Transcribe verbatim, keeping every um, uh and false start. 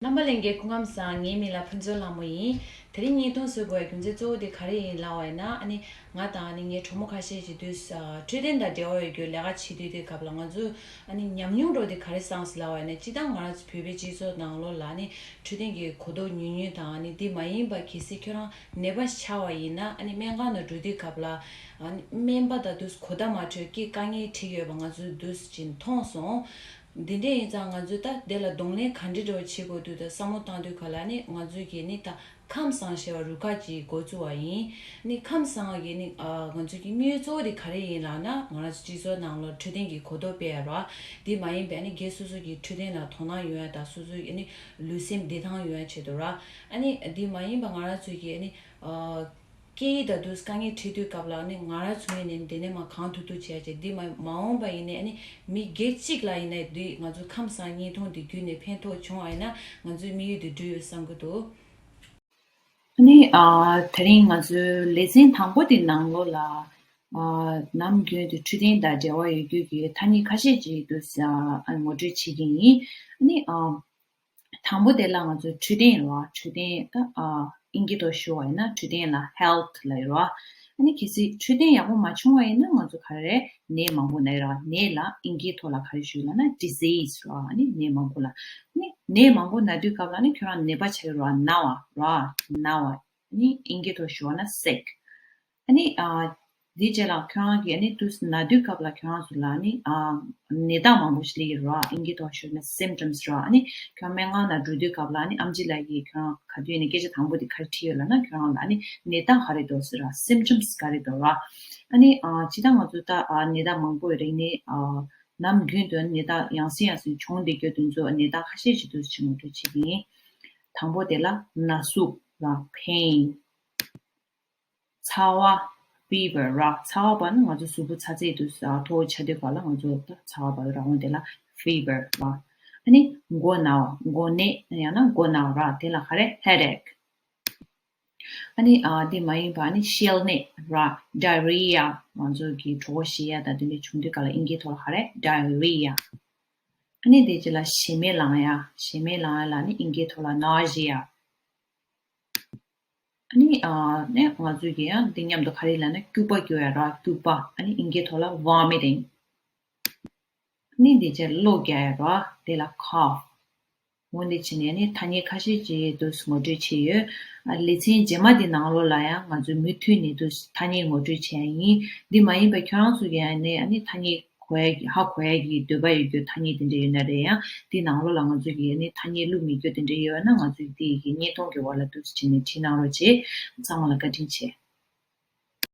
རྣམ་པ་ལྷན་རྒྱས་སྐུ་ཁམས་བཟང་། ངའི་མིང་ལ་ཕུན་ཚོགས་ལྷ་མོ་ཡིན། དེ་རིང་བརྙན་ཐུང་བཟོ་དགོས་པའི་རྒྱུ་མཚན་གཙོ་བོ་དེ་ག་རེ་ཡིན་ལབ་པ་ཡིན་ན། ཨ་ནི་ང་དང་ཨ་ནི་ངའི་གྲོགས་མོ་ཁ་ཤས་ཅིག་དུས་ཨ་འཕྲོད་བསྟེན་དང་འབྲེལ་བ་ཡོད་རྒྱུ་ལས་ཀ་བྱེད་དུས་དེ་སྐབས་ལ་ང་ཚོ་ཨ་ནི་ཉམས་མྱོང་འདྲ་བོ་དེ་ག་རེ་བསགས་ལབ་པ་ཡིན་ན། སྤྱིར་བཏང་ང་རང་ཚོ་བོད་པའི་སྤྱི་ཚོགས་ནང་ལོགས་ལ་ཨ་ནི་འཕྲོད་བསྟེན་གྱི་གོ་རྟོགས་ཉུང་ཉུང་དང་། ཨ་ནི་དེ་མ་ཡིན་པ་གལ་སྲིད་ཁྱོད་རང་ནད་པ་ཆགས་པ་ཡིན་ན། ཨ་ནི་སྨན་ཁང་ནང་འགྲོ་དུས་སྐབས་ལ་ཨ་ནི་སྨན་པ་དང་དུས་གོ་བརྡ་མ་འཕྲོད་ཀྱི་དཀའ་ངལ་འཕྲད་ཀྱི་ཡོད་པ་ང་ཚོས་དུས་ཅིག་མཐོང་སོང་། འདི་འདྲ་ཡིན་ཙང་ང་ཚོས་ད་དེ་ལ་གདོང་ལེན་ག་འདྲ་འདྲ་བོ་བྱེད་དགོས་འདུག་ད་བསམ་བློ་བཏང་དུས་ག་ལ་ནི་ང་ཚོས་ཀྱི་ནི་ད་ཁམས་བཟང་ཞེས་པ་རུ་ཁག་ཅིག་འགོ་བཙུགས་པ་ཡིན། ནི་ཁམས་བཟང་བ་གི་ནི་ཨ་ང་ཚོས་ཀྱི་དམིགས་ཡུལ་གཙོ་བོ་དེ་ག་རེ་ཡིན་ལབ་ན། ང་རང་ཚོ་སྤྱི་ཚོགས་ནང་ལ་འཕྲོད་བསྟེན་གྱི་གོ་རྟོགས་སྤེལ་ཡ་ར། དེ་མ་ཡིན་པའི་ནི་སྒེར་སོ་སོ་གི་འཕྲོད་བསྟེན་ལ་དོ་སྣང་ཡོང་ཡ་དང་། སོ་སོའི་ནི་ལུས་སེམས་བདེ་ཐང་ཡོང་ཡ་ཆེད་དུ་ར། ཨ་ནི་དེ་མ་ཡིན་པ་ང་རང་ཚོས་ཀྱི་ནི་ཨ། སྐད་ཡིག་དང་དུས་དཀའ་ངལ་འཕྲད་དུས་སྐབས་ལ་ནི་ང་རང་ཚོ་ངོས་ནས་དེ་ནས་མ་གང་ཐུབ་ཐུབ་བྱས་བྱས། འདི་མ་མ་འོངས་པ་ཡིན་ནའི་ཨ་ནི་མི་སྒེར་གཅིག་ལ་ཡིན་ནའི་འདི་ང་ཚོ་ཁམས་བཟང་བརྙན་ཐུང་འདི་བརྒྱུད་ནས་ཕན་ཐོགས་བྱུང་བ་ཡིན་ན་ང་ཚོའི་དམིགས་ཡུལ་འདི་འགྲུབ་ཡོད་བསམ་གྱི་འདུག་ཨ་ནི་ཨ་དེ་རིང་ང་ཚོའི་ལེ་ཚན་དང་པོ་དེ་ནང་ལོགས་ལ་ཨ་ནམ་རྒྱུན་དུ་འཕྲོད་བསྟེན་དང་འབྲེལ་བ་ཡོད་རྒྱུ་གི་ཐ་སྙད་ཁ་ཤས་ཅིག་འདུག་ཨ་ངོ་སྤྲོད་བྱེད་ཀྱི་ཡིན། ཨ་ནི་ཨ། དང་པོ་དེ་ལ་ང་ཚོ་འཕྲོད་བསྟེན་རེད་བ། འཕྲོད་བསྟེན་ད་ཨ་ཨིན་སྐད་ཐོག་ཞུ་བ་ཡིན་ན་འཕྲོད་བསྟེན་ལ་ཧེལ་ཐི་ལབ་ཡོད་རེད་བ། ཨ་ནི་གལ་སྲིད་འཕྲོད་བསྟེན་ཡག་པོ་མ་བྱུང་བ་ཡིན་ན་ང་ཚོ་ག་རེ་ནད་མང་པོ་ན་ཡོད་རེད་བ། ནད་ལ་ཨིན་སྐད་ཐོག་ལ་ག་རེ་ཞུ་ལབ་ན་ཌི་ཟི་སི་རེད་བ། ཨ་ནི་ནད་མང་པོ་ལ། ཨ་ནི་ནད་མང་པོ་ན་དུས་སྐབས་ལ་ནི་ཁྱོད་རང་ནད་པ་ཆགས་ཡོད་རེད་བ། ན་བ་རེད་བ། ན་བ། ཨ་ནི་ཨིན་སྐད་ཐོག་ཞུ་བ་ན་སིག་ཨ་ནི་ཨ་དེའི་རྗེས་ལ་ཁྱོད་རང་གིས་ཨ་ནི་དུས་ན་དུས་སྐབས་ལ་ཁྱོད་རང་ཚོ་ལ་ཨ་ནི་ཨ་ནད་རྟགས་མང་པོ་ཞིག་སླེབས་ཀྱི་རེད་བ། ཨིན་སྐད་ཐོག་ཞུས་ན་སིམ་ཊམ་སི་རེད་བ། ཨ་ནི་ཁྱོད་སྨན་ཁང་ནང་འགྲོ་དུས་སྐབས་ལ་ཨ་ནི་ཨེམ་ཆི་ལགས་ཀྱིས་ཁྱོད་རང་ག་དུས་ནས་སྐད་ཆ་དང་པོ་དེ་ག་རེ་དྲིས་ཡོད་ལབ་ན། ཁྱོད་རང་ལ་ཨ་ནི་ནད་རྟགས་ག་རེ་འདུག་ཟེར་ར། སིམ་ཊམ་སི་ག་རེ་འདུག་ར། ཨ་ནི་ཨ་སྤྱིར་བཏང་ང་ཚོ་ད་ཨ་ནད་རྟགས་མང་པོ་ཡོད་རེད། ཨ་ནི་ཨ་ནམ་རྒྱུན་དུ་ནད་རྟགས་ཡང་སེ་ཡང་སེ་བྱུང་བསྡད་རྒྱུ་དེ་ཚོ་ནད་རྟགས་ཁ་ཤས་ཤིག་འདུག་ཅིག་ངོ་སྤྲོད་བྱེད་ཀྱི་ཡིན། དང་པོ་དེ་ལ་ན་ཟུག་ར། པེན། ཚ་བ། ཕི་བར་ར། ཚ་བ་བ་ནི་ང་ཚོ་གཟུགས་པོ་ཚ་ཚད་དུ་ས་མཐོ་བོ་ཆགས་དུས་སྐབས་ལ་ང་ཚོ་ད་ཚ་བ་བ་ར། འོན་དེ་ལ་ཕི་བར་ར། ཨ་ནི་མགོ་ན་བ། མགོ་ནད་ཡང་ན་མགོ་ན་བ་ར། དེ་ལ་ག་རེ་ཧེ་ཌེག་ཨ་ནི་ཨ་དེ་མ་ཡིན་པ་ཨ་ནི་བཤལ་ནད་ར། ཌའི་རི་ཡ། ང་ཚོ་གི་གྲོད་ཁོག་བཤལ་ཡ་དང་དེ་འདྲ་བྱུང་དུས་སྐབས་ལ་ཨིན་སྐད་ཐོག་ལ་ག་རེ་ཌའི་རི་ཡ། ཨ་ནི་དེ་རྗེས་ལ་ཞེ་མེར་ལངས་ཡ། ཞེ་མེར་ལངས་ཡ་ལ་ནི་ཨིན་སྐད་ཐོག་ལ་ནོ་ཞི་ཡ། ཨ་ནི་ཨ་ནི་ང་ཚོས་ཀྱི་ཡང་འདི་མཉམ་དུ་ག་རེ་ལབ་ན་སྐྱུག་པ་སྐྱུག་ཡ་ར། སྐྱུག་པ། ཨ་ནི་ཨིན་སྐད་ཐོག་ལ་ཝོ་མི་ཊིང་། ཨ་ནི་འདི་རྗེས་གློ་རྒྱག་ཡ་ར། དེ་ལ་ཁོབ། འོ་འདི་བྱས་ནས་ཨ་ནི་ཐ་སྙད་ཁ་ཤས་ཅིག་འདུག་ངོ་སྤྲོད་བྱས་ཡོད། ཨ་ལེ་ཚན་རྗེས་མ་འདི་ནང་ལོགས་ལ་ཡང་ང་ཚོས་མུ་མཐུད་ནས་འདུག་ཐ་སྙད་ངོ་སྤྲོད་བྱས་ཡ་ཡིན། འདི་མ་ཡིན་པ་ཁྱོད་རང་ཚོ་གི་ཨ་ནི་ཨ་ནི་ཐ་སྙད་གོ་ཡ་གི་ཧ་གོ་ཡ་གི་འདོད་པ་ཡོད་རྒྱུ་ཐ་སྙད་དེ་འདྲ་ཡོད་ན་རེད། ཡང་དེ་ནང་ལོགས་ལ་ང་ཚོ་གི་ནི་ཐ་སྙད་བླུགས་མི་རྒྱུ་དེ་འདྲ་ཡོད་ན་ང་ཚོས་དེ་གི་བརྙན་ཐུང་གི་འོག་ལ་འདུག་སེ་བྱས་ནས་བྲིས་གནང་རོགས་བྱེད། ཚང་མ་ལ་བཀའ་དྲིན་ཆེ།